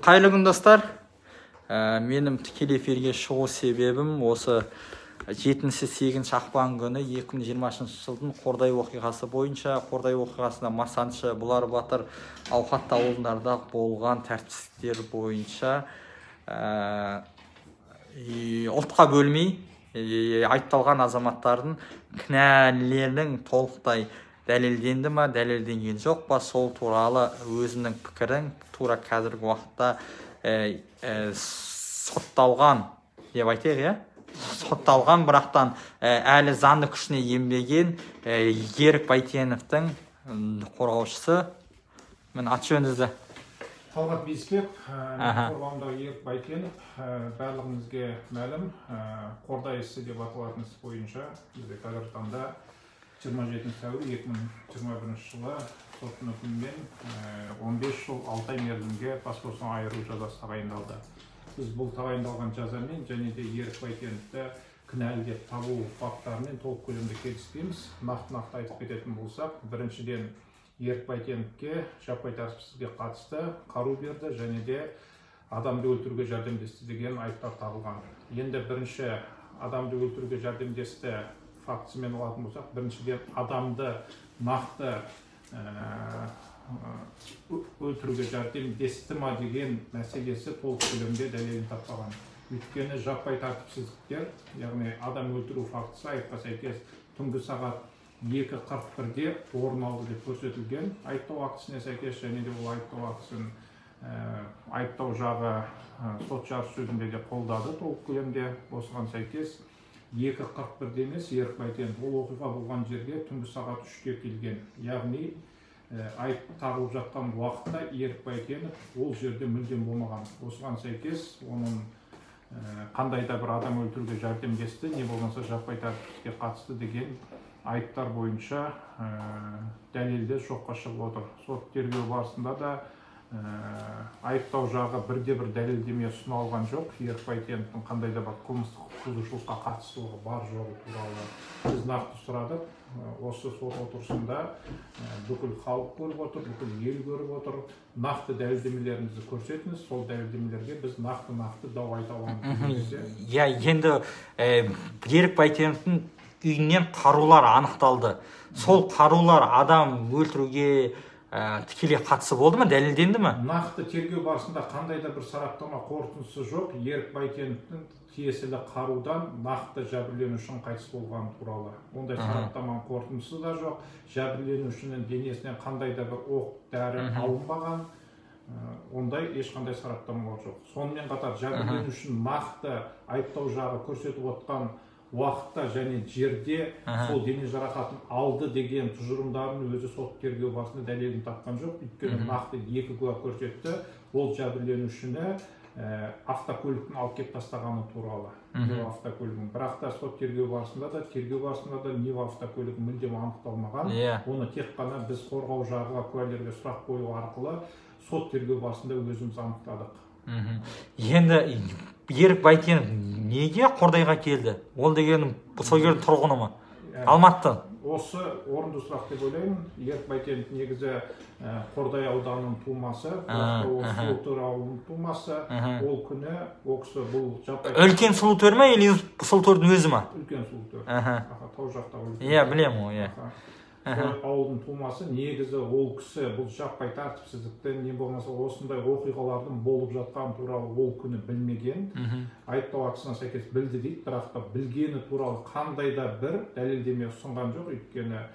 Қайырлы күн, достар. Менің тікелей эфирге шығу себебім осы 7-8 ақпан күні 2020 жылдың Қордай оқиғасы бойынша, Қордай оқиғасында Масаншы, Бұлар Батыр, Ауқатты ауылдарда болған тәртіпсіздіктер бойынша ұлтқа бөлмей айыпталған азаматтардың кінәлерінің толықтай дәлелденді ма, дәлелденген жоқ па, сол туралы өзімнің пікірін тура қазіргі уақытта сотталған деп айтайық, иә, сотталған, бірақтан әлі заңды күшіне енбеген Ерік Байтеновтің қорғаушысы. Міне, аты жөніңізді? Талғат Бейсбек, қорғауымдағы Ерік Байтенов. Барлығыңызге мәлім, Қордай ісі деп аталатын іс бойынша бізде қазіргі таңда 27 сәуір 2021 жылы соттың үкімімен 15 жыл 6 ай мерзімге бас бостандығынан айыру жазасы тағайындалды. Біз бұл тағайындалған жазамен және де Ерік Байтеновті кінәлі деп табу факттарымен толық көлемде келіспейміз. Нақты айтып кететін болсақ, біріншіден, Ерік Байтеновке жаппай тәртіпсіздікке қатысты қару берді және де адамды өлтіруге жәрдемдесті деген айыптар тағылған. Енді бірінші адамды өлтіруге жәрдемдесті фактісімен алатын болсақ, біріншіден, адамды нақты өлтіруге жәрдемдесті ма деген мәселесі толық көлемде дәлелін таппаған. Өйткені жаппай тәртіпсіздіктер, яғни адам өлтіру фактісі айыпқа сәйкес түнгі сағат 2:41-де орын алды деп көрсетілген айыптау актісіне сәйкес, және де ол айыптау актісін айыптау жағы сот жарыс сөзінде де қолдады толық көлемде. Осыған сәйкес 2:41-де емес, Ерік Байтенов ол оқиға болған жерге түнгі сағат 3-те келген. Яғни айып тағылып жатқан уақытта Ерік Байтенов ол жерде мүлдем болмаған. Осыған сәйкес оның қандай да бір адам өлтіруге жәрдемдесті, не болмаса жаппай тәртіпсіздікке қатысты деген айыптар бойынша дәлелдер жоққа шығып отыр. Сот тергеу барысында да айыптау жағы бірде-бір дәлелдеме ұсына алған жоқ. Ерік Байтеновтің қандай да бір қылмыстық құқық бұзушылыққа қатыстылығы бар жоғы туралы біз нақты сұрадық. Осы сот отырысында бүкіл халық көріп отыр, бүкіл ел көріп отыр. Нақты дәлелдемелеріңізді көрсетіңіз, сол дәлелдемелерге біз нақты дау айта аламыз. Иә, енді Ерік Байтеновтің үйінен қарулар анықталды. Сол қарулар адам өлтіруге тікелей қатысы болды ма, дәлелденді ме? Нақты тергеу барысында қандай да бір сараптама қорытындысы жоқ. Ерік Байтеновтің тиесілі қарудан нақты жәбірленушінің қайтыс болғаны туралы ондай сараптаманың қорытындысы да жоқ. Жәбірленушінің денесінен қандай да бір оқ дәрі алынбаған, ондай ешқандай сараптамалар жоқ. Сонымен қатар жәбірленушінің нақты айыптау жағы көрсетіп отқан уақытта және жерде сол дене жарақатын алды деген тұжырымдарын өзі сот тергеу барысында дәлелін тапқан жоқ. Өйткені нақты екі куә көрсетті, ол жәбірленушіні автокөліктің алып келіп тастағаны туралы. Нива автокөлігін. Бірақ та сот тергеу барысында да, тергеу барысында да Нива автокөлігі мүлдем анықталмаған. Оны тек қана біз қорғау жағы куәлерге сұрақ қою арқылы сот тергеу барысында өзіміз анықтадық. Енді Ерік Байтенов неге Қордайға келді? Ол деген сол жердің тұрғыны ма? Алматыдан. Осы орынды сұрақ деп ойлаймын. Ерік Байтенов негізі Қордай ауданының тумасы, ол Сұлутөр ауылының тумасы. Ол күні ол кісі бұл жаппай Үлкен Сұлутөр ма или Сұлутөрдің өзі ма? Үлкен Сұлутөр. Тау жақтағы үлкен. Иә, білемін ғой, иә. Ауылдың тумасы. Негізі ол кісі бұл жаппай тәртіпсіздіктен, не болмаса осындай оқиғалардың болып жатқаны туралы ол күні білмеген. Айыптау актісіне сәйкес білді дейді, бірақ та білгені туралы қандай да бір дәлелдеме ұсынған жоқ. Өйткені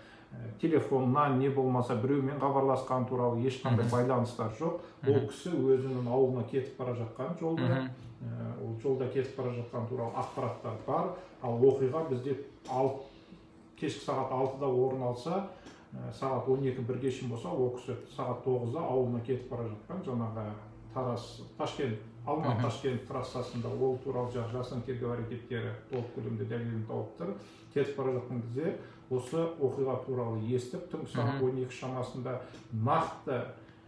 телефоннан не болмаса біреумен хабарласқан туралы ешқандай байланыстар жоқ. Ол кісі өзінің ауылына кетіп бара жатқан жолда, ол жолда кетіп бара жатқан туралы ақпараттар бар. Ал оқиға бізде кешкі сағат 6-да орын алса, сағат 12:01-ге шейін болса, ол кісі сағат 9-да ауылына кетіп бара жатқан, жаңағы Тараз, Ташкент, Алматы Ташкент трассасында ол туралы жасырын тергеу әрекеттері толық көлемде дәлелін тауып тұр. Кетіп бара жатқан кезде осы оқиға туралы естіп, түнгі сағат 12 шамасында нақты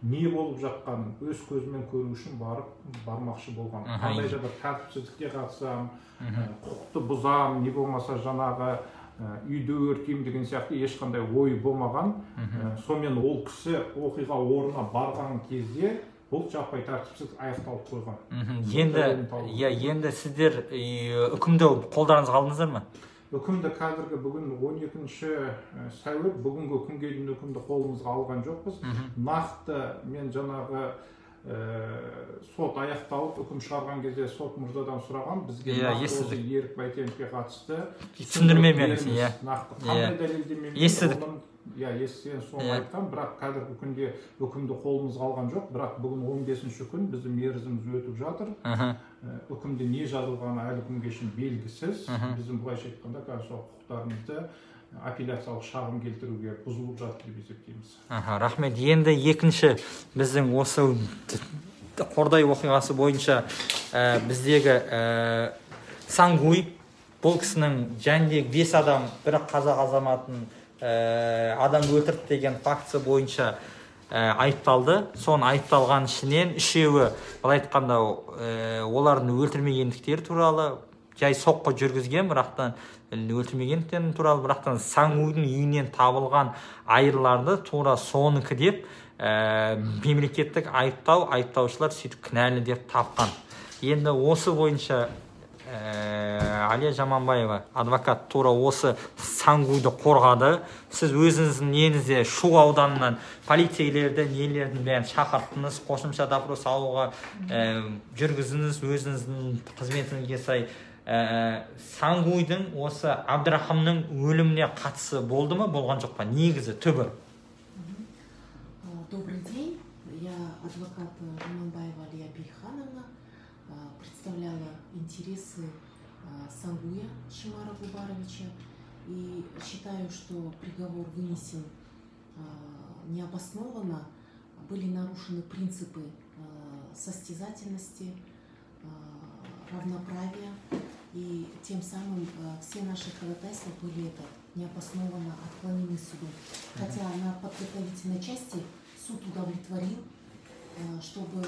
не болып жатқанын өз көзімен көру үшін бармақшы болған. Қандай да бір тәртіпсіздікке қатысам, құқықты бұзам, не болмаса жаңағы үйді өртеймін деген сияқты ешқандай ой болмаған. Сонымен ол кісі оқиға орнына барған кезде Бұл жаппай тәртіпсіздік аяқталып қойған. Енді, иә, енді сіздер үкімді қолдарыңызға алдыңыздар ма? Үкімді қазіргі бүгін 12 сәуір, бүгінгі күнге дейін үкімді қолымызға алған жоқпыз. Нақты мен жаңағы сот аяқталып үкім шығарған кезде сот мырзадан сұраған, бізге нақты осы Ерік Бәйтеновке қатысты түсіндірме беріңіз, иә. Нақты қандай дәлелдеме? Естідік. Иә, естіген соны айтқан, бірақ қазіргі күнде үкімді қолымызға алған жоқ, бірақ бүгін 15-ші күн, біздің мерзіміміз өтіп жатыр. Үкімде не жазылғаны әлі күнге шейін белгісіз. Біздің былайша айтқанда қазір сол құқықтарымызды апелляциялық шағым келтіруге бұзылып жатыр деп есептейміз. Рахмет. Енді екінші біздің осы Қордай оқиғасы бойынша біздегі Сангуй, бұл кісінің жәндегі 5 адам, бірі қазақ азаматын адам өлтірді деген фактісі бойынша айыпталды. Соның айыпталған ішінен үшеуі, былай айтқанда, олардың өлтірмегендіктері туралы, жай соққы жүргізген, бірақтан өлтірмегендіктері туралы, бірақтан Сангуйдың үйінен табылған айырларды тура соныкі деп мемлекеттік айыптау, айыптаушылар сөйтіп кінәлі деп тапқан. Енді осы бойынша Алия Жаманбаева адвокат тура осы Сангуйды қорғады. Сіз өзіңіздің неңізде Шу ауданынан полицейлерді, нелердің бәрін шақырттыңыз, қосымша допрос алуға жүргіздіңіз, өзіңіздің қызметіңізге сай. Сангуйдың осы Абдрахымның өліміне қатысы болды ма, болған жоқ па? Негізі түбі. Добрый день, я адвокат Жаманбаева Алия Бейхановна, представляла интересы Сангуя Шимара Губаровича и считаю, что приговор вынесен необоснованно, были нарушены принципы состязательности, равноправия, и тем самым все наши ходатайства были необоснованно отклонены судом. Хотя на подготовительной части суд удовлетворил, чтобы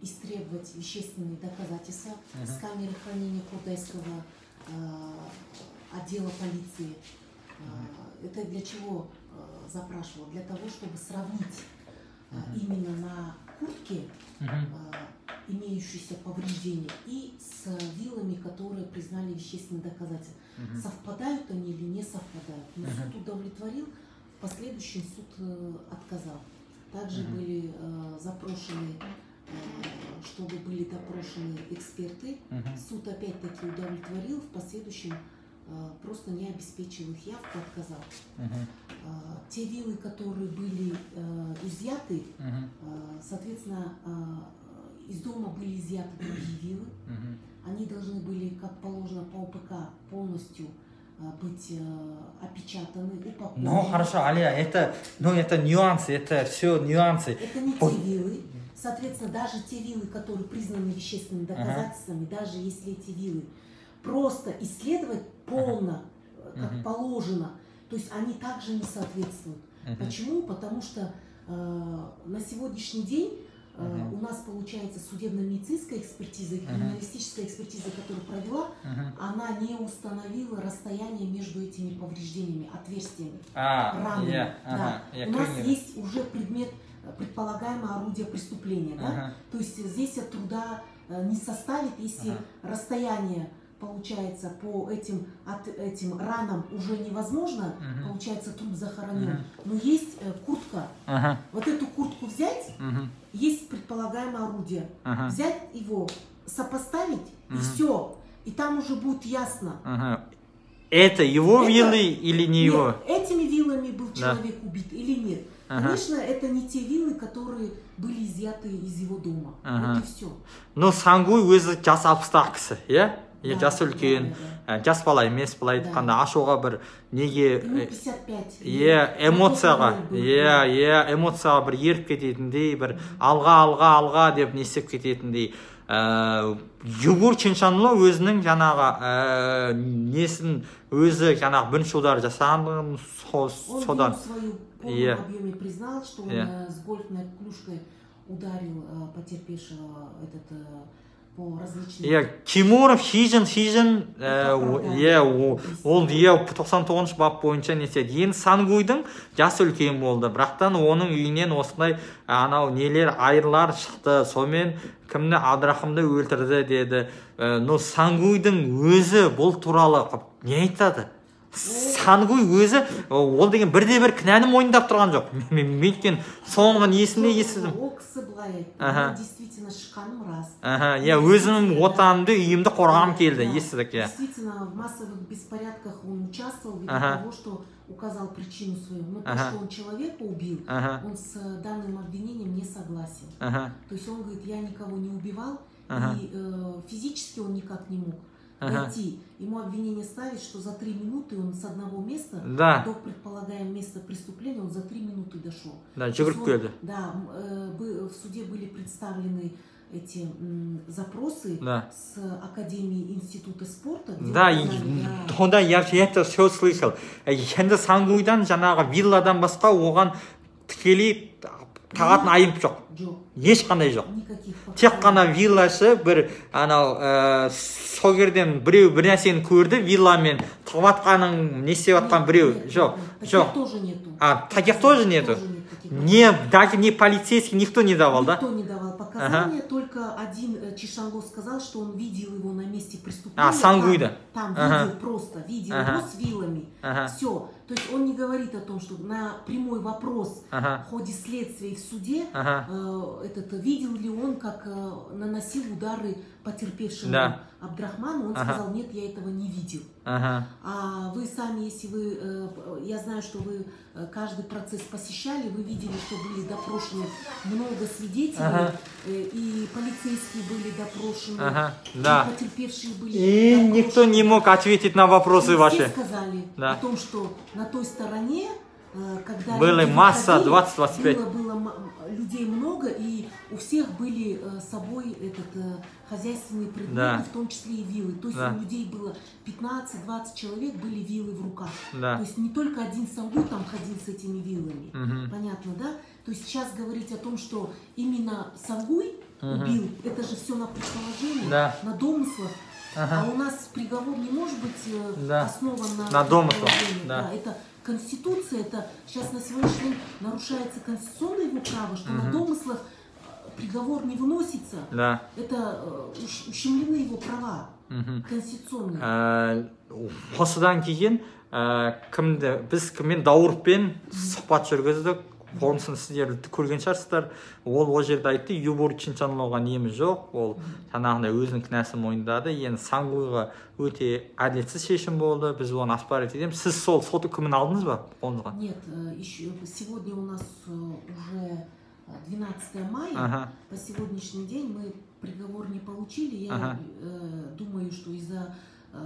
истребовать вещественные доказательства с камеры хранения Кордайского отдела полиции. Это для чего запрашивал? Для того, чтобы сравнить именно на куртке имеющиеся повреждения и с вилами, которые признали вещественные доказательства. Совпадают они или не совпадают. Но суд удовлетворил, в последующем суд отказал. Также были запрошены, чтобы были допрошены эксперты. Суд опять-таки удовлетворил, в последующем просто не обеспечил их явку, отказал. Те вилы, которые были изъяты, соответственно, из дома были изъяты другие вилы. Они должны были, как положено по ОПК, полностью быть опечатаны, упакованы. Ну хорошо, Алия, это, ну, это нюансы, это все нюансы. Это не те вилы. Соответственно, даже те вилы, которые признаны вещественными доказательствами, даже если эти вилы просто исследовать полно, как положено, то есть они также не соответствуют. Почему? Потому что на сегодняшний день у нас получается судебно-медицинская экспертиза и криминалистическая экспертиза, которую провела, она не установила расстояние между этими повреждениями, отверстиями, ранами. Да. У нас есть уже предмет, предполагаемое орудие преступления. Да? То есть здесь труда не составит, если расстояние получается по этим, этим ранам уже невозможно, получается труп захоронен, но есть куртка. Вот эту куртку взять, есть предполагаемое орудие, взять его, сопоставить, и все, и там уже будет ясно. Это его вилы или не его? Нет, этими вилами был человек убит или нет. Конечно, это не те вилы, которые были изъяты из его дома. Вот и все. Но Сангуй өзі жас 60-тағы кісі, иә? Жас үлкен, жас бала емес, былай айтқанда ашуға бір неге, иә, эмоцияға, иә, иә, эмоцияға бір еріп кететіндей, бір алға, алға, алға деп не істеп кететіндей. Югур Чиншанло өзінің жаңағы несін өзі жаңағы бірінші удар жасағандығын содан. Он свою полном объеме признал, что он с гольфной клюшкой ударил потерпевшего этот по различным. Иә, Тимуров Хижин, иә, ол, иә, 99-бап бойынша не істеді. Енді Сангуйдың жасы үлкен болды, бірақтан оның үйінен осындай анау нелер, айырлар шықты, сонымен кімді, Абдрахымды өлтірді деді. Но Сангуйдың өзі бұл туралы не айтады? Сангуй өзі ол деген бірде бір кінәні мойындап тұрған жоқ. Мен өйткені соңғы несінде естідім. Ол кісі былай айтты: действительно, шыққаным рас. Иә, өзімнің отанымды, үйімді қорғағым келді, естідік, иә. Действительно, в массовых беспорядках он участвовал ввиду того, что указал причину свою. Но то, что он человека убил, он с данным обвинением не согласен. То есть он говорит: я никого не убивал, и физически он никак не мог дойти. Ему обвинение ставит, что за 3 минуты он с одного места до предполагаемого места преступления он за 3 минуты дошел. Да, жүгіріп келді. Да, в суде были представлены эти запросы с Академии Института спорта. Где да, да, я это все слышал. Енді Сангуйдан жаңағы вилладан басқа оған тікелей тағатын айып жоқ. Жоқ. Ешқандай жоқ. Никаких. Тек қана вилласы бір анау, сол жерден біреу бір нәрсені көрді, вилламен тығып жатқанын, не істеп жатқан біреу жоқ. Жоқ. Тоже нету. А, таких тоже нету? Не, даже не полицейский, никто не давал, да? Никто не давал показания, только один Чишанло сказал, что он видел его на месте преступления. А, Сангуйда. Там видел просто, видел его с вилами. Все. То есть он не говорит о том, что на прямой вопрос в ходе следствия и в суде, этот, видел ли он, как наносил удары потерпевшему Абдрахману, он сказал: нет, я этого не видел. А вы сами, если вы, я знаю, что вы каждый процесс посещали, вы видели, что были допрошены много свидетелей, и полицейские были допрошены, и потерпевшие были И никто не мог ответить на вопросы И ваши. все сказали о том, что на той стороне, когда было люди масса, выходили, 20-25. Было людей много, и у всех были с собой этот, хозяйственные предметы, в том числе и вилы. То есть у людей было 15-20 человек, были вилы в руках. То есть не только один Сангуй там ходил с этими вилами. Мгм. Понятно, да? То есть сейчас говорить о том, что именно Сангуй убил, это же все на предположении, на домыслах. А у нас приговор не может быть основан на На домыслах, предположении. Да. Да, это Конституция, это сейчас на сегодняшний день нарушается конституционное его право, что на домыслах приговор не выносится. Это ущемлены его права конституционные. Осыдан кейін кімді біз, кіммен, Дауровпен сұхбат жүргіздік, онысын сіздер көрген шығарсыздар. Ол жерде айтты, Юбур Чинчанлоға неміз жоқ, ол жаңағындай өзінің кінәсін мойындады. Енді Сангуйға өте әділетсіз шешім болды, біз оны оспаривать етеміз. Сіз сол сот үкімін алдыңыз ба қолыңызға? Нет, еще сегодня у нас уже 12 мая. По сегодняшний день мы приговор не получили. Я думаю, что из-за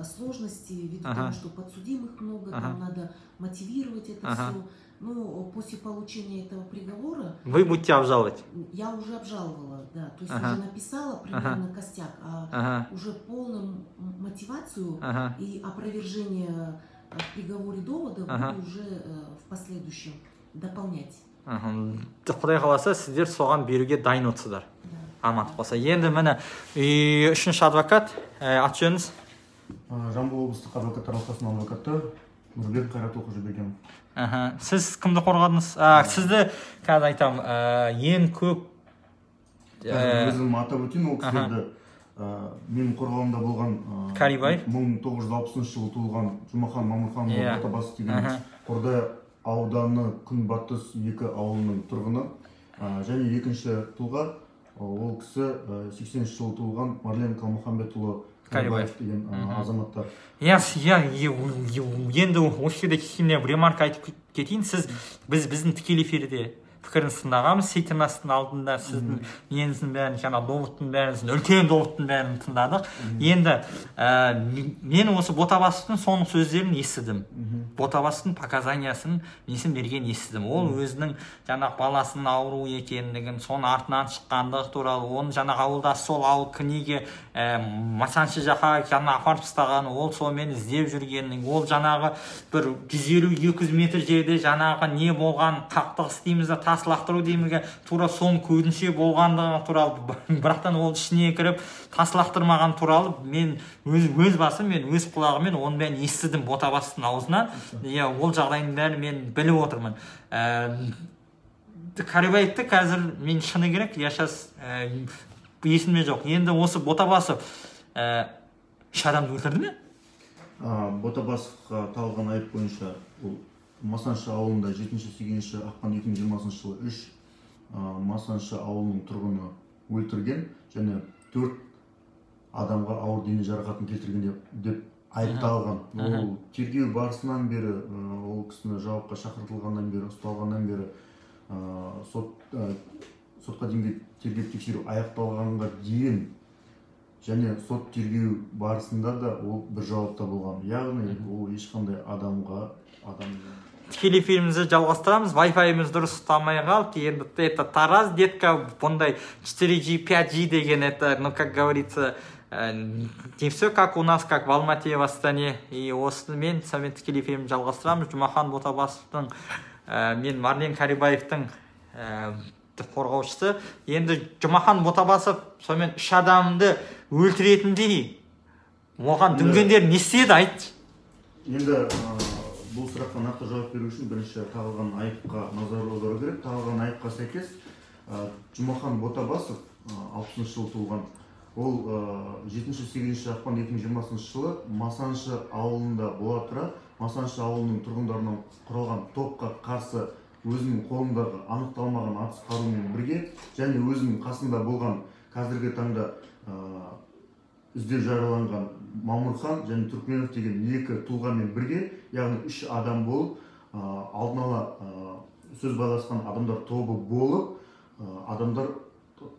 сложности, ввиду того, что подсудимых много, там надо мотивировать это все. Но после получения этого приговора Вы будете обжаловать? Я уже обжаловала, да. То есть уже написала примерно костяк, а уже полную мотивацию и опровержение в приговоре доводов буду уже в последующем дополнять. Құдай қаласа, сіздер соған беруге дайын отырсыздар. Да. Амандық болса. Енді міне, үшінші адвокат, аты жөніңіз? Жамбыл облыстық адвокаттар алқасының адвокаты Нұрбек Қайратұлы Қожабергенов. Аха. Сіз кімді қорғадыңыз? А, сізді қазір айтамын, ең көп Қазір өзім атап өтейін ол кісілерді. Менің қорғауымда болған Карибаев. 1960 жылы туылған Жұмахан Мамырханұлы Ботабасов деген Қордай ауданы Күнбатыс 2 ауылының тұрғыны. Және екінші тұлға, ол кісі 80 жылы туылған Марлен Қалмұханбетұлы Карибаев. Карибаев деген азаматтар. Иә, енді осы жерде кішкене бір ремарка айтып кетейін. Сіз біздің тікелей эфирде пікіріңізді тыңдағанбыз сейтанастың алдында, сіздің неңіздің бәрін, жаңағы доводтың бәрін, үлкен доводтың бәрін тыңдадық. Енді мен осы Ботабасовтың соңғы сөздерін естідім, Ботабасовтың показаниясын, несін берген естідім. Ол өзінің жаңағы баласының ауру екендігін, соның артынан шыққандығы туралы, оның жаңағы ауылдасы сол ауыл неге Масаншы жаққа жаңа апарып тастаған, ол сонымен іздеп жүргенін, ол жаңағы бір 150-200 метр жерде жаңағы не болған, қақтығыс дейміз да, тас тас лақтыру дейміз, тура соның көзінше болғандығы туралы, бірақтан ол ішіне кіріп тас лақтырмаған туралы мен өз басым, мен өз құлағыммен оның бәрін естідім Ботабасовтың аузынан. Иә, ол жағдайдың бәрін мен біліп отырмын. Карибаевты қазір мен шыны керек, я сейчас есімде жоқ. Енді осы Ботабасов 3 адамды өлтірді ме? Ботабасовқа тағылған айып бойынша ол Масаншы ауылында 7-8 ақпан 2020 жылы 3 Масаншы ауылының тұрғыны өлтірген және 4 адамға ауыр дене жарақатын келтірген деп айыпталған. Ол тергеу барысынан бері, ол кісіні жауапқа шақыртылғаннан бері, ұсталғаннан бері сотқа дейінгі тергеп тексеру аяқталғанға дейін және сот тергеу барысында да ол бір жауапта болған. Яғни ол ешқандай адамға Тікелей эфирімізді жалғастырамыз. Wi-Fi-іміз дұрыс ұстамай қалды. Енді это Тараз, детка, бұндай 4G, 5G деген это, ну, как говорится, не все как у нас, как в Алмате, в Астане. И осымен сонымен тікелей эфирімізді жалғастырамыз. Жұмахан Ботабасовтың мен Марлен Карибаевтың қорғаушысы. Енді Жұмахан Ботабасов сонымен 3 адамды өлтіретіндей оған дүнгендер не істеді, айт. Енді бұл сұраққа нақты жауап беру үшін бірінші тағылған айыпқа назар аудару керек. Тағылған айыпқа сәйкес Жұмахан Ботабасов 60 жылы туылған. Ол 7-8 ақпан 2020 жылы Масаншы ауылында бола тұра Масаншы ауылының тұрғындарынан құралған топқа қарсы өзінің қолындағы анықталмаған атыс қаруымен бірге және өзінің қасында болған қазіргі таңда іздеу жарияланған Мамырхан және Түркменов деген 2 тұлғамен бірге, яғни 3 адам болып, алдын ала сөз байласқан адамдар тобы болып, адамдар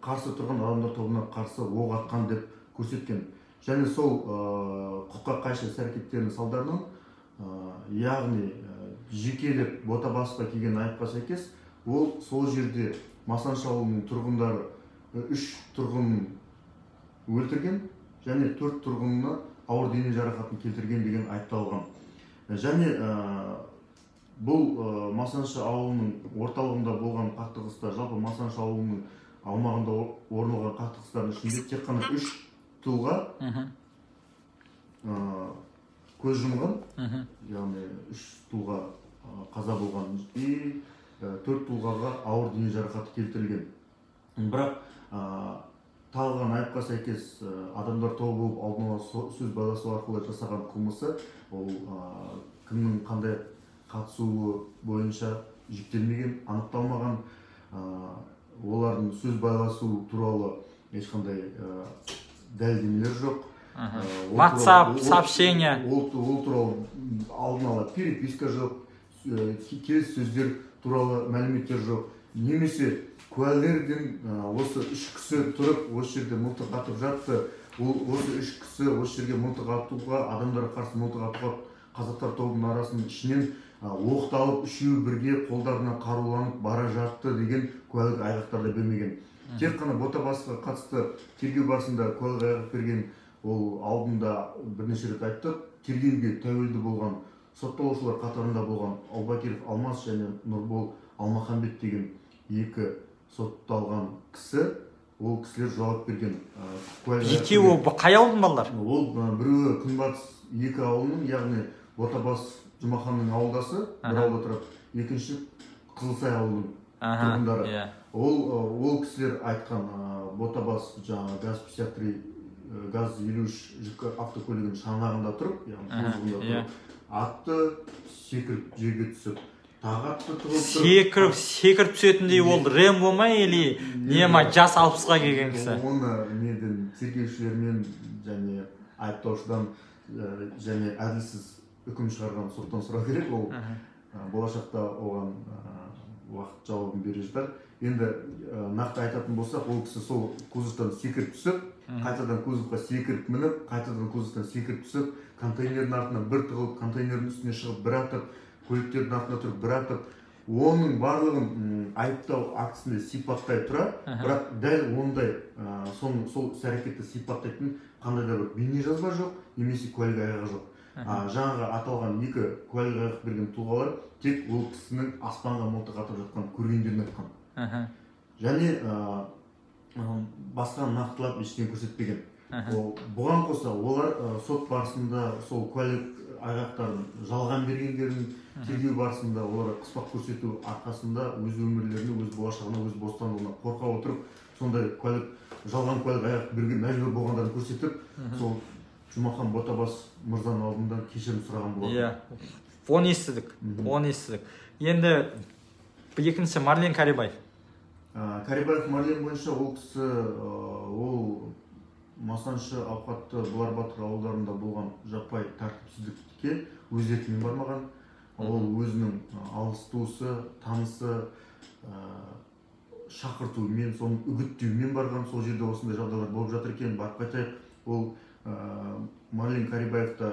қарсы тұрған адамдар тобына қарсы оқ атқан деп көрсеткен. Және сол құқыққа қайшы іс әрекеттерінің салдарынан, яғни жекелеп Ботабасовқа келген айыпқа сәйкес, ол сол жерде Масаншы ауылының тұрғындары 3 тұрғынын өлтірген және 4 тұрғынына ауыр дене жарақатын келтірген деген айыпталған. Және бұл Масаншы ауылының орталығында болған қақтығыста, жалпы Масаншы ауылының аумағында орын алған қақтығыстардың ішінде тек қана 3 тұлға көз жұмған, яғни 3 тұлға қаза болған и 4 тұлғаға ауыр дене жарақаты келтірілген. Бірақ тағылған айыпқа сәйкес адамдар тобы болып алдын ала сөз байласу арқылы жасаған қылмысы ол кімнің қандай қатысуы бойынша жіктелмеген, анықталмаған, олардың сөз байласу туралы ешқандай дәлелдемелер жоқ. WhatsApp, сообщение. Ол туралы алдын ала переписка жоқ, келіссөздер туралы мәліметтер жоқ. Немесе куәлерден осы 3 кісі тұрып, осы жерде мылтық атып жатты, ол осы 3 кісі осы жерге мылтық атуға, адамдарға қарсы мылтық атуға қазақтар тобының арасының ішінен оқталып, үшеуі бірге қолдарына қаруланып бара жатты деген куәлік айғақтар да бермеген. Тек қана Ботабасовқа қатысты тергеу барысында куәлік айғақ берген, ол алдында бірнеше рет айттық, тергеуге тәуелді болған сотталушылар қатарында болған Аубакиров Алмас және Нұрбол Алмаханбет деген 2 сотталған кісі, ол кісілер жауап берген. Екеуі қай ауылдың балалар? Ол біреуі Күнбатыс 2 ауылының, яғни Ботабас Жұмаханның ауылдасы, бір ауылда тұрады, екінші Қызылсай ауылының тұрғындары. Ол кісілер айтқан Ботабас жаңағы ГАЗ 53, ГАЗ 53 жүк автокөлігінің шаңырағында тұрып, яғни кузовында тұрып, атты секіріп жерге түсіп, тағы атты тығылып секіріп түсетіндей ол Рэмбо ма или не ма, жас 60-қа келген кісі? Оны неден тергеушілермен және айыптаушыдан және әділсіз үкім шығарған соттан сұрау керек. Ол болашақта оған уақыт жауабын бере жатар. Енді нақты айтатын болсақ, ол кісі сол кузовтан секіріп түсіп, қайтадан кузовқа секіріп мініп, қайтадан кузовтан секіріп түсіп, контейнердің артына бір тығылып, контейнердің үстіне шығып бір атып, көліктердің артына тұрып бір атып, оның барлығын айыптау актісінде сипаттай тұра, бірақ дәл ондай сол іс әрекетті сипаттайтын қандай да бір бейнежазба жоқ, немесе куәлік айғағы жоқ. Жаңағы аталған екі куәлік айғақ берген тұлғалар тек ол кісінің аспанға мылтық атып жатқанын көргендерін айтқан. Және басқа нақтылап ештеңе көрсетпеген. Бұған қоса олар сот барысында сол куәлік айғақтарын жалған бергендерін, тергеу барысында оларға қыспақ көрсету арқасында өз өмірлеріне, өз болашағына, өз бостандығына қорқа отырып, сондай куәлік, жалған куәлік айғақ беруге мәжбүр болғандарын көрсетіп, сол Жұмахан Ботабас мырзаның алдында кешірім сұраған болатын. Иә, оны естідік, оны естідік. Енді екінші Марлен Карибаев. Карибаев Марлен бойынша ол кісі, ол Масаншы, Ауқатты, Бұлар Батыр ауылдарында болған жаппай тәртіпсіздікке өз еркімен бармаған. Ол өзінің алыс туысы, танысы шақыртуымен, соның үгіттеуімен барған. Сол жерде осындай жағдайлар болып жатыр екен, барып қайтайық. Ол Марлен Карибаев та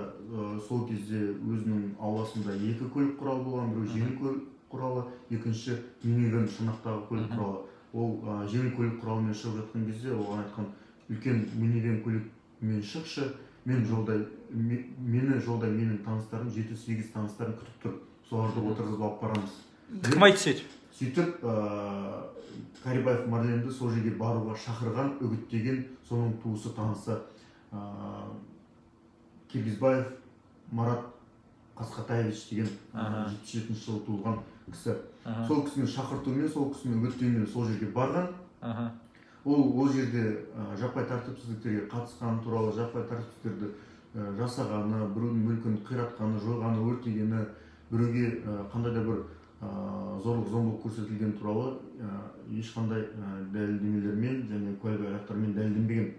сол кезде өзінің ауласында екі көлік құралы болған, біреу жеңіл көлік құралы, екінші минивэн шанақтағы көлік құралы. Ол жеңіл көлік құралымен шығып жатқан кезде оған айтқан: үлкен минивэн көлікмен шықшы, мен жолда, мені жолда менің таныстарым, 7-8 таныстарым күтіп тұр, соларды отырғызып алып барамыз. Кім айтты сөйтіп? Сөйтіп Карибаев Марленді сол жерге баруға шақырған, үгіттеген соның туысы, танысы Киргизбаев Марат Қасқатаевич деген 77 жылы туылған кісі. Сол кісінің шақыртуымен, сол кісінің үгіттеуімен сол жерге барған. Ол жерде жаппай тәртіпсіздіктерге қатысқаны туралы, жаппай тәртіпсіздіктерді жасағаны, біреудің мүлкін қиратқаны, жойғаны, өртегені, біреуге қандай да бір зорлық зомбылық көрсетілгені туралы ешқандай дәлелдемелермен және куәлік айғақтармен дәлелденбеген.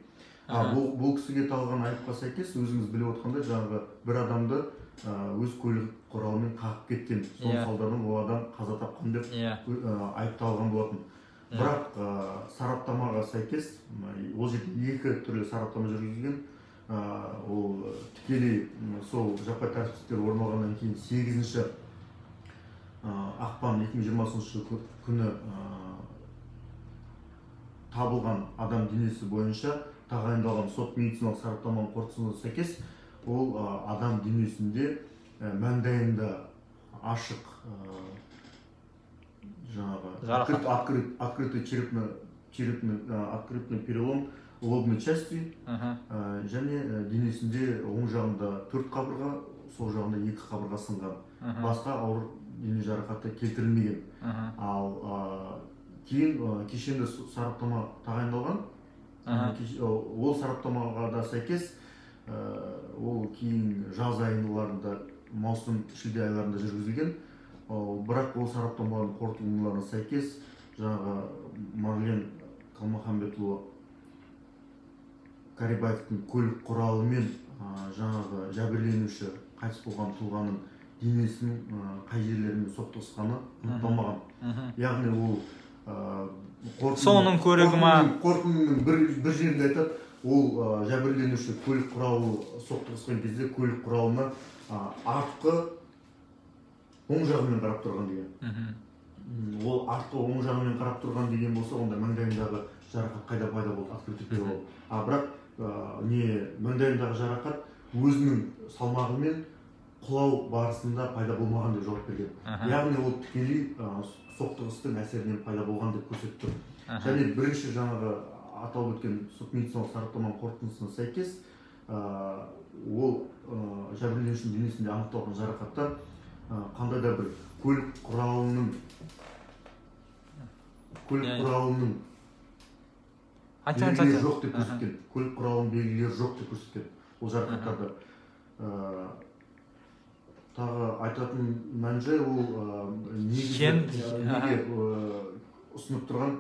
Бұл кісіге тағылған айыпқа сәйкес, өзіңіз біліп отқандай, жаңағы бір адамды өз көлік құралымен қағып кеткен, соның салдарынан ол адам қаза тапқан деп айыпталған болатын. Бірақ сараптамаға сәйкес, ол жерде екі түрлі сараптама жүргізілген. Ол тікелей сол жаппай тәртіпсіздіктер орын алғаннан кейін 8 ақпан 2020 күні табылған адам денесі бойынша тағайындалған сот медициналық сараптаманың қорытындысына сәйкес, ол адам денесінде маңдайында ашық жаңағы открытый черепный открытый перелом лобной части, және денесінде оң жағында 4 қабырға, сол жағында 2 қабырға сынған. Басқа ауыр дене жарақаты келтірілмеген. Ал кейін кешенді сараптама тағайындалған. Ол сараптамаға да сәйкес, ол кейін жаз айларында, маусым, шілде айларында жүргізілген. Бірақ ол сараптамалардың қорытындыларына сәйкес, жаңағы Марлен Қалмаханбетұлы Карибаевтың көлік құралымен жаңағы жәбірленуші қайтыс болған тұлғаның денесінің қай жерлерімен соқтығысқаны анықталмаған. Яғни ол соның көрігі ма? Қорытындының бір жерінде айтады, ол жәбірленуші көлік құралы соқтығысқан кезде көлік құралына артқы оң жағымен қарап тұрған деген. Ол артқы оң жағымен қарап тұрған деген болса, онда маңдайындағы жарақат қайда пайда болды, открытый перелом. А бірақ не маңдайындағы жарақат өзінің салмағымен құлау барысында пайда болмаған деп жауап берген. Яғни ол тікелей соқтығыстың әсерінен пайда болған деп көрсетіп тұр. Және бірінші жаңағы аталып өткен сот медициналық сараптаманың қорытындысына сәйкес, ол жәбірленушінің денесінде анықталған жарақаттар қандай да бір көлік құралының белгілері жоқ деп көрсеткен. Көлік құралының белгілері жоқ деп көрсеткен ол жарақаттарды. Тағы айтатын мән-жай, ол неге ұсынып тұрған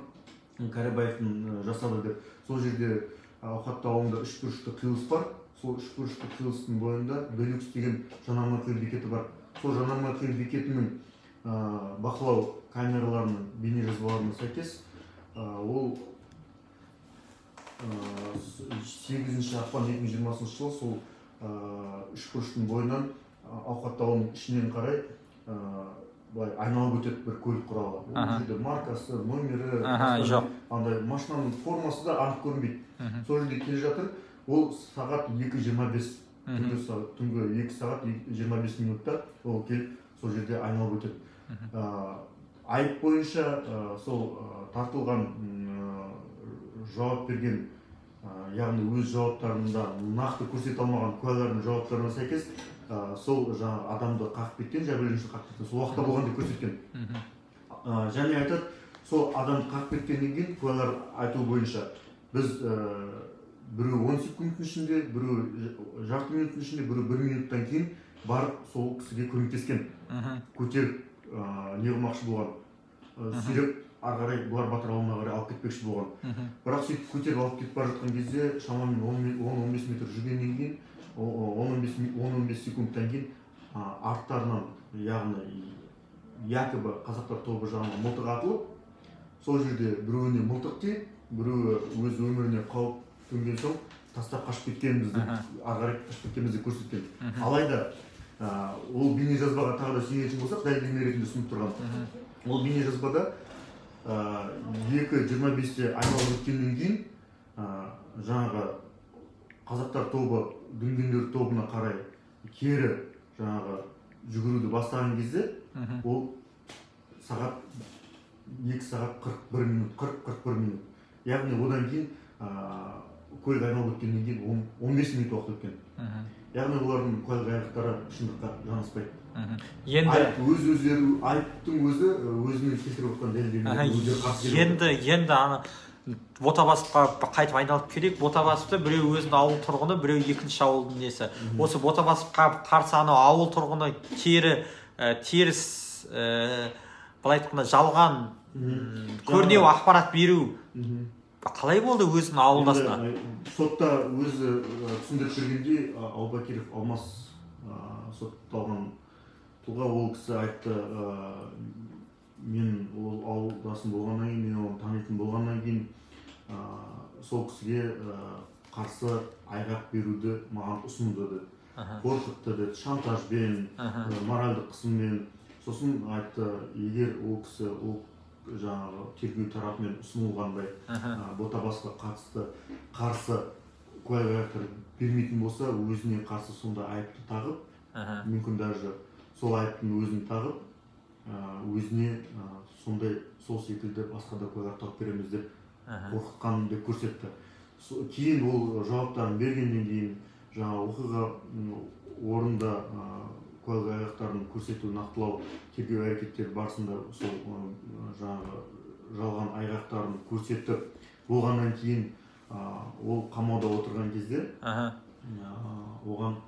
Карибаевтың жасады деп. Сол жерде Ауқатты ауылында үшбұрышты қиылыс бар. Сол үшбұрышты қиылыстың бойында Делюкс деген жанармай құю бекеті бар. Сол жанармай құю бекетінің бақылау камераларының бейнежазбаларына сәйкес, ол 8 ақпан 2020 жылы сол үшбұрыштың бойынан Ауқатты ауылының ішінен қарай былай айналып өтеді бір көлік құралы. Ол жерде маркасы, номері, андай машинаның формасы да анық көрінбейді. Сол жерде келе жатыр. Ол сағат 2:25 Түнгі 2 сағат 25 минутта ол келіп сол жерде айналып өтеді. Айып бойынша сол тартылған жауап берген, яғни өз жауаптарында нақты көрсете алмаған куәлардың жауаптарына сәйкес сол жаңағы адамды қағып кеткен, жәбірленушіні қағып кеткен сол уақытта болған деп көрсеткен. Және айтады, сол адамды қағып кеткеннен кейін куәлар айтуы бойынша біз біреу 10 секундтың ішінде, біреу жарты минуттың ішінде, біреу 1 минуттан кейін барып сол кісіге көмектескен, көтеріп не қылмақшы болған, сүйреп ары қарай бұлар Батыр ауылына қарай алып кетпекші болған. Бірақ сөйтіп көтеріп алып кетіп бара жатқан кезде шамамен 10-15 метр жүргеннен кейін, 10-15 секундтан кейін арттарынан, яғни якобы қазақтар тобы жағынан мылтық атылып, сол жерде біреуіне мылтық тиіп, біреуі өз өміріне қауіп төнген соң тастап қашып кеткенбіз деп, ары қарай қашып кеткенбіз деп көрсеткен. Алайда ол бейнежазбаға тағы да сүйенетін болсақ, дәлелдеме ретінде ұсынып тұрған. Ол бейнежазбада 2:25-те айналып өткеннен кейін жаңағы қазақтар тобы дүнгендер тобына қарай кері жаңағы жүгіруді бастаған кезде ол сағат 2 сағат 41 минут, 40-41 минут. Яғни одан кейін көлік айналып өткеннен кейін 15 минут уақыт өткен. Яғни олардың куәлік айғақтары шындыққа жанаспайды. Енді өз өздері айыптың өзі өзінің келтіріп отқан дәлелдемелерге өздері қарсы келіп. Енді ана Ботабасовқа қайтып айналып келейік. Ботабасовты біреу өзінің ауыл тұрғыны, біреу екінші ауылдың несі. Осы Ботабасовқа қарсы анау ауыл тұрғыны теріс, былай айтқанда жалған көрнеу ақпарат беру қалай болды өзінің ауылдасына? Сотта өзі түсіндіріп жүргендей, Аубакиров Алмас сотталған тұлға, ол кісі айтты, мен ол ауылдасым болғаннан кейін, мен оны танитын болғаннан кейін сол кісіге қарсы айғақ беруді маған ұсынды деді. Қорқытты деді, шантажбен, моральдық қысыммен. Сосын айтты, егер ол кісі ол жаңағы тергеу тарапымен ұсынылғандай Ботабасқа қатысты қарсы куәлік айғақтар бермейтін болса, өзіне қарсы сондай айыпты тағып, мүмкін даже сол айыптың өзін тағып, өзіне сондай сол секілді басқа да куәлік тауып береміз деп қорқытқан деп көрсетті. Кейін ол жауаптарын бергеннен кейін жаңа оқиға орнында куәлік айғақтарын көрсету, нақтылау, тергеу әрекеттері барысында сол жаңағы жалған айғақтарын көрсетіп болғаннан кейін ол қамауда отырған кезде оған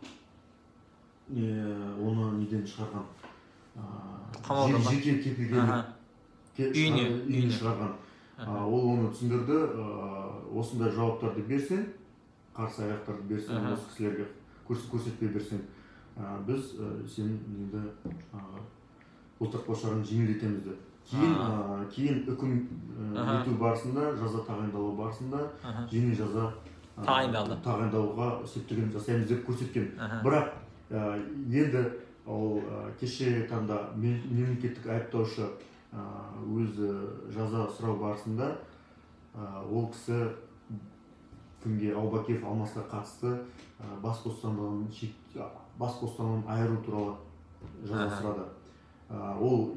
оны неден шығарған, жеке кепілгерлік үйіне шығарған. Ол оны түсіндірді, осындай жауаптарды берсең, қарсы айғақтарды берсең, осы кісілерге көрсетпей берсең, біз сенің енді бұлтартпау шараны жеңілдетеміз деп. Кейін үкім ету барысында, жаза тағайындалу барысында жеңіл жаза тағайындалуға септігін жасаймыз деп көрсеткен. Бірақ енді ол кеше таңда мемлекеттік айыптаушы өзі жаза сұрау барысында ол кісі кімге, Аубакиров Алмасқа қатысты бас бостандығынан айыру туралы жаза сұрады. Ол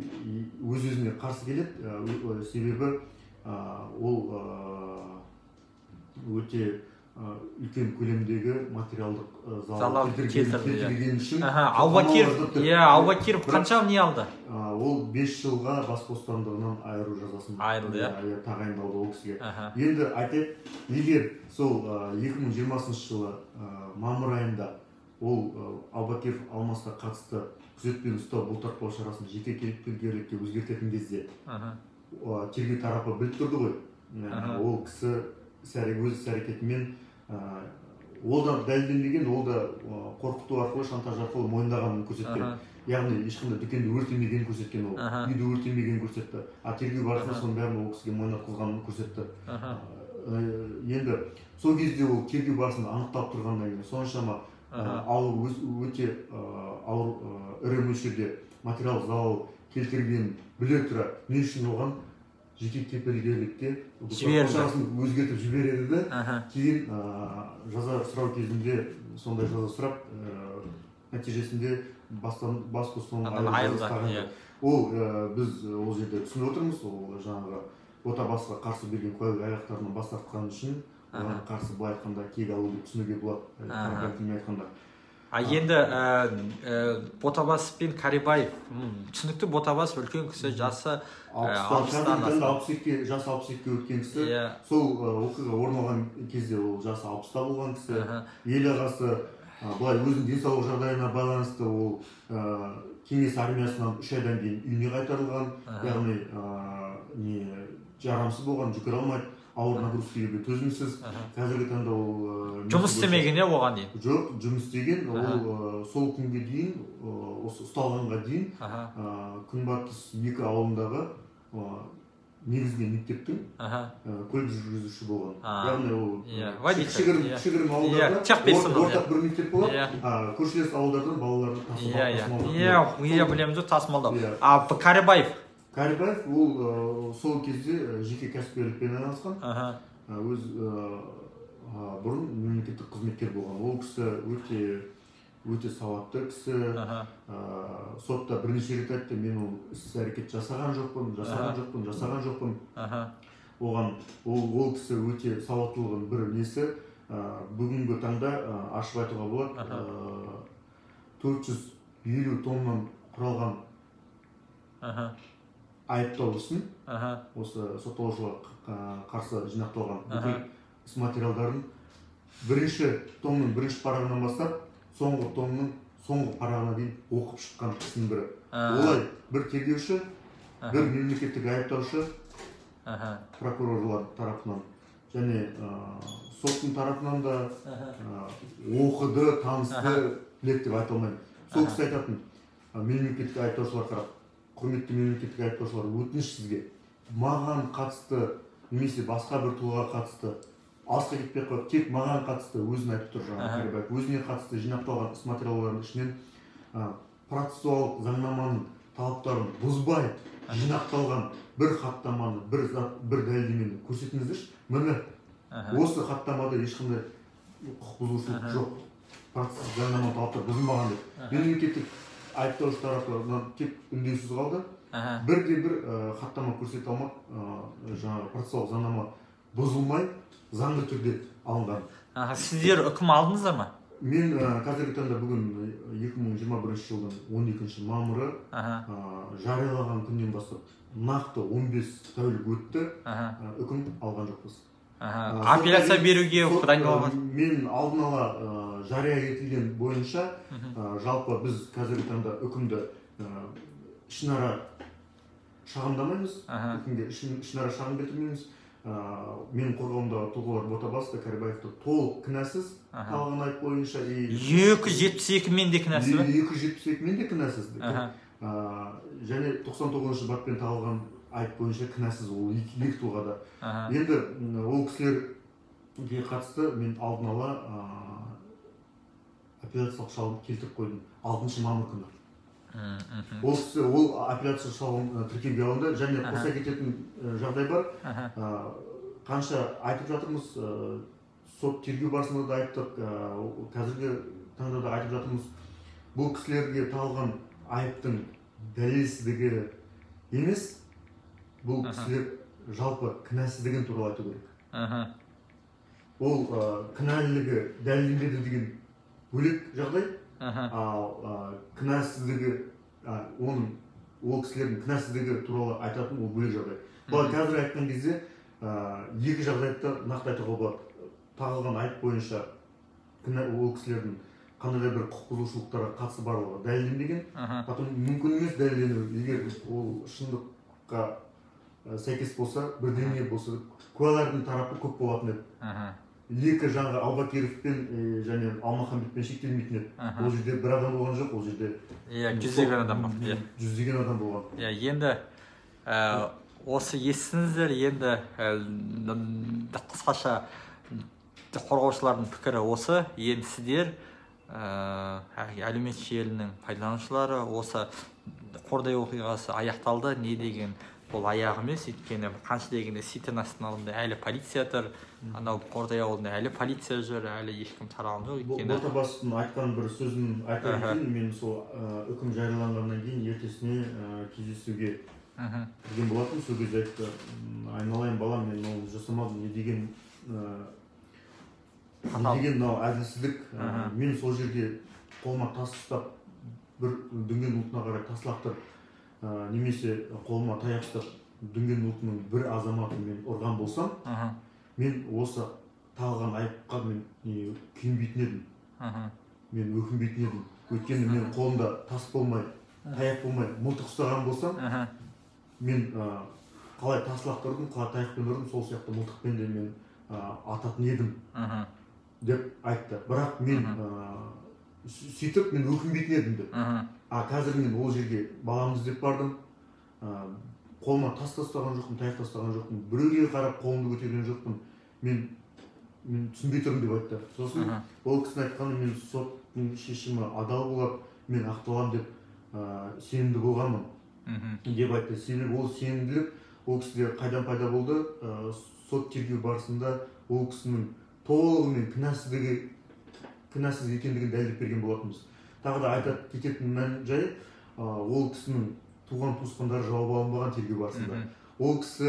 өз-өзіне қарсы келеді, себебі ол өте үлкен көлемдегі материалдық залал келтірген үшін. Аубакиров қанша не алды? Ол 5 жылға бас бостандығынан айыру жазасын тағайындалды ол кісіге. Енді айтайық, егер сол 2020 жылы мамыр айында ол Аубакиров Алмасқа қатысты күзетпен ұстау бұлтартпау шарасын жеке кепілгерлікке өзгертетін кезде тергеу тарапы біліп тұрды ғой. Ол кісі өз іс-әрекетімен ол да дәлелденбеген, ол да қорқыту арқылы, шантаж арқылы мойындағанын көрсеткен. Яғни ешқандай дүкенді өртемегенін көрсеткен, ол үйді өртемегенін көрсетті. А тергеу барысында соның бәрін ол кісіге мойындатқызғанын көрсетті. Енді сол кезде ол тергеу барысында анықталып тұрғаннан кейін соншама ауыр, өте ауыр ірі мөлшерде материалдық залал келтіргенін біле тұра, не үшін оған жеке кепілгерлікке жіберді, өзгертіп жібереді де. Кейін жаза сұрау кезінде сондай жаза сұрап, нәтижесінде бас бостандығынан айырылды. Ол біз ол жерде түсініп отырмыз, ол жаңағы Ботабасовқа қарсы берген куәлік айғақтарынан бас тартқан үшін оған қарсы былай айтқанда кек алу деп түсінуге болады, қарапайым тілмен айтқанда. А енді Ботабасов пен Карибаев, түсінікті, Ботабасов үлкен кісі, жасы 60-тан асқан, жасы 62-ге өткен кісі. Сол оқиға орын алған кезде ол жасы 60-та болған кісі. Ел ағасы былай өзінің денсаулық жағдайына байланысты ол кеңес армиясынан 3 айдан кейін үйіне қайтарылған, яғни не жарамсыз болған, жүгіре алмайды, ауыр нагрузкаға төзімсіз. Қазіргі таңда ол жұмыс істемеген, оған дейін? Жоқ, жұмыс істеген. Ол сол күнге дейін, осы ұсталғанға дейін Күнбатыс 2 ауылындағы негізгі мектептің көлік жүргізуші болған. Яғни ол кішігірім ауылдарда ортақ бір мектеп болады, көршілес ауылдардан балаларды тасымалдау. Иә, білеміз, тасымалдау. А Карибаев? Карибаев ол сол кезде жеке кәсіпкерлікпен айналысқан, өз бұрын мемлекеттік қызметкер болған. Ол кісі өте сауатты кісі. Сотта бірнеше рет айтты, мен ол іс әрекет жасаған жоқпын, жасаған жоқпын. Оған ол кісі өте сауаттылығын бір несі, бүгінгі таңда ашып айтуға болады, 450 тоннан құралған айыптау ісін, осы сотталушыға қарсы жинақталған бүкіл іс материалдарын бірінші томның бірінші парағынан бастап соңғы томның соңғы парағына дейін оқып шыққан кісінің бірі. Олай бір тергеуші, бір мемлекеттік айыптаушы, прокурорлар тарапынан және соттың тарапынан да оқыды, танысты, біледі деп айта алмаймын. Сол кісі айтатын, мемлекеттік айыптаушылар қарап, құрметті мемлекеттік айыптаушылар, өтініш сізге, маған қатысты немесе басқа бір тұлғаға қатысты, алысқа кетпей қойып, тек маған қатысты өзін айтып тұр жаңағы Карибаев, өзіне қатысты жинақталған іс материалдарының ішінен процессуалдық заңнаманың талаптарын бұзбай жинақталған бір хаттаманы, бір зат, бір дәлелдемені көрсетіңіздерші. Міне, осы хаттамада ешқандай құқық бұзушылық жоқ, процесстік заңнаманың талаптары бұзылмаған деп. Мемлекеттік айыптаушы тарапынан тек үндеусіз қалды. Бірде бір хаттама көрсете алмады, жаңағы процессуалдық заңнама бұзылмай заңды түрде алынған. Сіздер үкім алдыңыздар ма? Мен қазіргі таңда бүгін 2021 жылдың 12 мамыры жариялаған күннен бастап нақты 15 тәулік өтті, үкім алған жоқпыз. Апелляция беруге дайындалған? Мен алдын ала жария етілген бойынша жалпы біз қазіргі таңда үкімді ішінара шағымдамаймыз, үкімге ішінара шағым келтірмейміз. Менің қорғауымдағы тұлғалар Ботабасов та Карибаевты толық кінәсіз тағылған айып бойынша. 272 мен де кінәсіз бе? 272 мен де кінәсіз. Және 99-шы баппен тағылған айып бойынша кінәсіз ол екі тұлғада. Енді ол кісілерге қатысты мен алдын ала апелляциялық шағым келтіріп қойдым 6 мамыр күні. Ол кісі, ол апелляция шағым тіркеуге алынды. Және қоса кететін жағдай бар. Қанша айтып жатырмыз, сот тергеу барысында да айттық, қазіргі таңда да айтып жатырмыз. Бұл кісілерге тағылған айыптың дәлелсіздігі емес, бұл кісілер жалпы кінәсіздігін туралы айту керек. Ол кінәлілігі дәлелденбеді деген бөлек жағдай, ал кінәсіздігі, оның, ол кісілердің кінәсіздігі туралы айтатын ол бөлек жағдай. Бұл қазір айтқан кезде екі жағдайды нақты айтуға болады. Тағылған айып бойынша ол кісілердің қандай да бір құқық бұзушылықтарға қатысы барлығы дәлелденбеген, потом мүмкін емес дәлелдену, егер ол шындыққа сәйкес болса, бірдеңе болса, куәлардың тарапы көп болатын еді. Екі жаңғы Аубакировпен және Алмаханбетпен шектелмейтін еді. Ол жерде бір адам болған жоқ, ол жерде жүздеген адам бар. Жүздеген адам болған. Енді осы естіңіздер, енді қысқаша қорғаушылардың пікірі осы. Енді сіздер әлеуметтік желінің пайдаланушылары, осы Қордай оқиғасы аяқталды, не деген Ол аяқ емес, өйткені қанша дегенде Сейтенастың алдында әлі полиция тұр, анау Қордай ауылында әлі полиция жүр, әлі ешкім тараған жоқ. Өйткені Ботабасовтың айтқан бір сөзін айта кетейін. Мен сол үкім жарияланғаннан кейін ертесіне кездесуге кірген болатын. Сол кезде айтты: «Айналайын балам, мен оны жасамадым, не деген мынау әділсіздік. Мен сол жерге қолыма тас ұстап бір дүнген ұлтына қарай тас лақтырып, немесе қолыма таяқ ұстап дүнген ұлтының бір азаматын мен ұрған болсам, мен осы тағылған айыпқа мен күйінбейтін едім, мен өкінбейтін едім. Өйткені мен қолымда тас болмай, таяқ болмай, мылтық ұстаған болсам, мен қалай тас лақтырдым, қалай таяқпен ұрдым, сол сияқты мылтықпен де мен ататын едім», деп айтты. Бірақ мен сөйтіп мен өкінбейтін едім деп. А қазір мен ол жерге баламды іздеп бардым, қолыма тас тастаған жоқпын, таяқ тастаған жоқпын, біреуге қарап қолымды көтерген жоқпын, мен түсінбей тұрмын деп айтты. Сосын ол кісінің айтқаны: мен соттың шешімі адал болады, мен ақталамын деп сенімді болғанмын деп айтты. Себебі ол сенімділік ол кісіде қайдан пайда болды? Сот тергеу барысында ол кісінің толығымен кінәсіз екендігін дәлелдеп берген болатынбыз. Тағы да айта кететін мән жай, ол кісінің туған туысқандары жауап алынбаған тергеу барысында. Ол кісі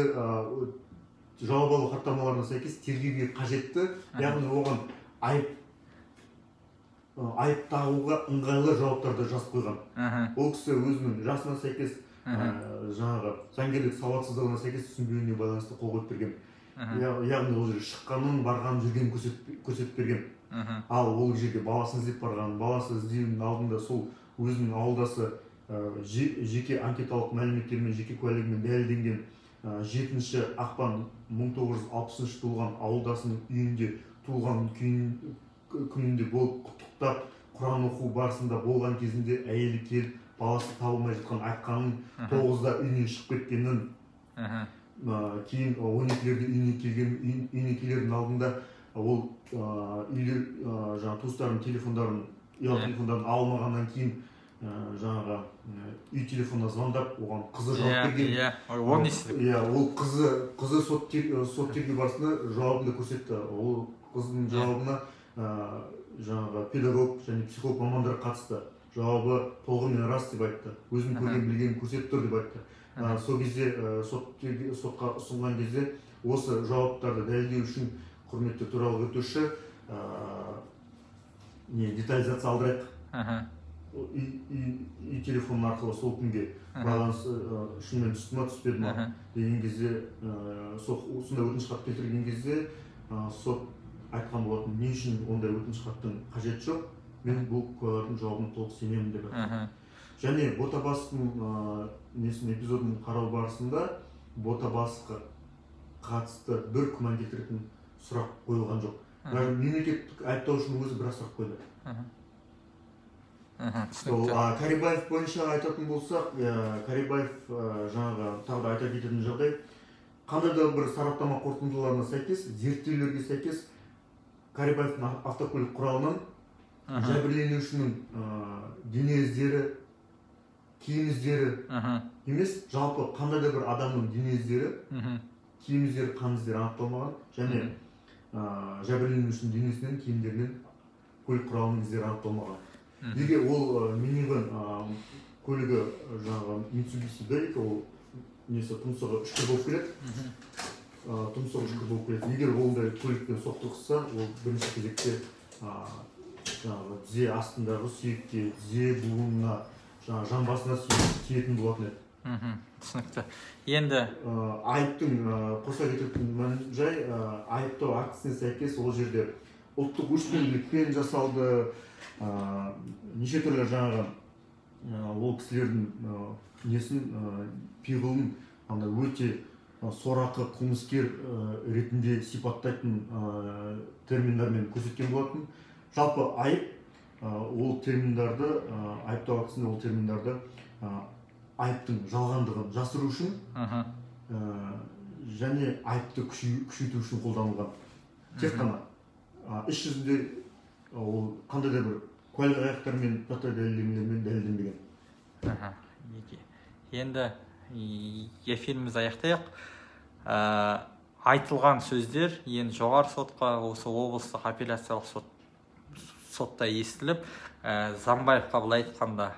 жауап алу хаттамаларына сәйкес тергеуге қажетті, яғни оған айып тағуға ыңғайлы жауаптарды жазып қойған. Ол кісі өзінің жасына сәйкес, жаңағы заңгерлік сауатсыздығына сәйкес түсінбеуіне байланысты қол қойып берген. Яғни ол жерге шыққанын, барғанын, жүргенін көрсетіп берген. Ал ол жерге баласын іздеп барған, баласы іздеудің алдында сол өзінің ауылдасы жеке анкеталық мәліметтермен, жеке куәлігімен дәлелденген 7 ақпан 1960 туылған ауылдасының үйінде туылған күнінде болып құттықтап, Құран оқу барысында болған кезінде әйелі келіп, баласы табылмай жатқан айтқанын, 9-да үйінен шығып кеткенін, кейін 12-лерде үйіне келген, үйіне келердің алдында ол үйлер жаңағы туыстарының телефондарын, ұялы телефондарын алмағаннан кейін жаңағы үй телефонына звондап, оған қызы жауап берген. Иә, оны естідік. Иә, ол қызы сот тергеу барысында жауабын да көрсетті. Ол қыздың жауабына жаңағы педагог және психолог мамандар қатысты. Жауабы толығымен рас деп айтты. Өзінің көрген білгенін көрсетіп тұр деп айтты. Сол кезде сотқа ұсынған кезде осы жауаптарды дәлелдеу үшін құрметті төрағалық етуші детализация алдырайық. Үй телефоны арқылы сол күнге байланыс шынымен түсті ма, түспеді ма деген кезде, сондай өтініш хат келтірген кезде сот айтқан болатын: не үшін ондай өтініш хаттың қажеті жоқ, мен бұл куәлардың жауабына толық сенемін деп айтты. Және Ботабасовтың несін эпизодын қарау барысында Ботабасовқа қатысты бір күмән келтіретін сұрақ қойылған жоқ. Даже мемлекеттік айыптаушының өзі бір сұрақ қойды. Сол Карибаев бойынша айтатын болсақ, Карибаев жаңағы тағы да айта кететін жағдай, қандай да бір сараптама қорытындыларына сәйкес, зерттеулерге сәйкес Карибаевтың автокөлік құралынан жәбірленушінің дене іздері, киім іздері емес, жалпы қандай да бір адамның дене іздері, киім іздері, қан іздері анықталмаған және жәбірленушінің денесінен, киімдерінен көлік құралының іздері анықталмаған. Егер ол минивэн көлігі жаңағы Mitsubishi Delica, ол несі тұмсығы үшкір болып келеді. Тұмсығы үшкір болып келеді. Егер ондай көлікпен соқтығысса, ол бірінші кезекте жаңағы тізе астындағы сүйекке, тізе буынына, жаңағы жамбасына тиетін болатын еді. Түсінікті. Енді айыптың қоса кететін мән жай, айыптау актісіне сәйкес ол жерде ұлттық өшпенділікпен жасалды, неше түрлі жаңағы ол кісілердің несін, пиғылын андай өте сорақы қылмыскер ретінде сипаттайтын терминдармен көрсеткен болатын. Жалпы айып ол терминдарды, айыптау актісінде ол терминдарды айыптың жалғандығын жасыру үшін және айыпты күшейту үшін қолданылған. Тек қана іс жүзінде ол қандай да бір куәлік айғақтармен, заттай дәлелдемелермен дәлелденбеген. Енді Эфирімізді аяқтайық. Айтылған сөздер енді жоғары сотқа, осы облыстық апелляциялық сотта естіліп, Замбаевқа былай айтқанда,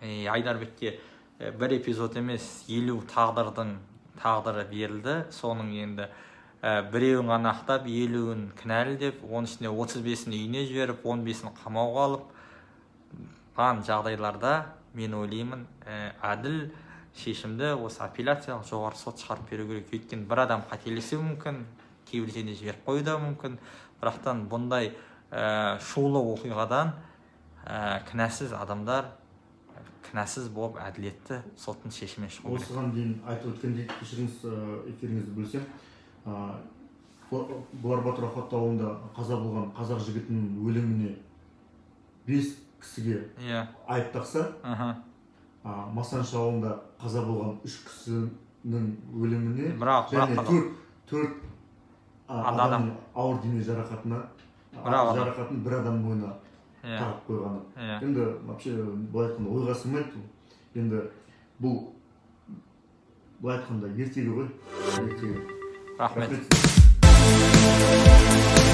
Айдарбекке бір эпизод емес, 50 тағдырдың тағдыры берілді. Соның енді біреуін ғана ақтап, 50-ін кінәлі деп, оның ішінде 35-ін үйіне жіберіп, 15-ін қамауға алып ған жағдайларда мен ойлаймын, әділ шешімді осы апелляциялық жоғары сот шығарып беру керек. Өйткені бір адам қателесуі мүмкін, кейбір жерде жіберіп қоюы да мүмкін, бірақтан бұндай шулы оқиғадан кінәсіз адамдар кінәсіз болып әділетті соттың шешімімен шығу керек. Осыған дейін айтып өткендей, кешіріңіз, эфиріңізді бөлсем, Бұлар батыр Ахат ауылында қаза болған қазақ жігітінің өліміне 5 кісіге айып тақса, Масаншы ауылында қаза болған 3 кісінің өліміне және 4 адамның ауыр дене жарақатына, жарақатын бір адамның мойнына тағып қойғаны. Енді вообще былай айтқанда ойға сыймайды. Енді бұл былай айтқанда ертегі ғой, ертегі. Рахмет. Рахмет.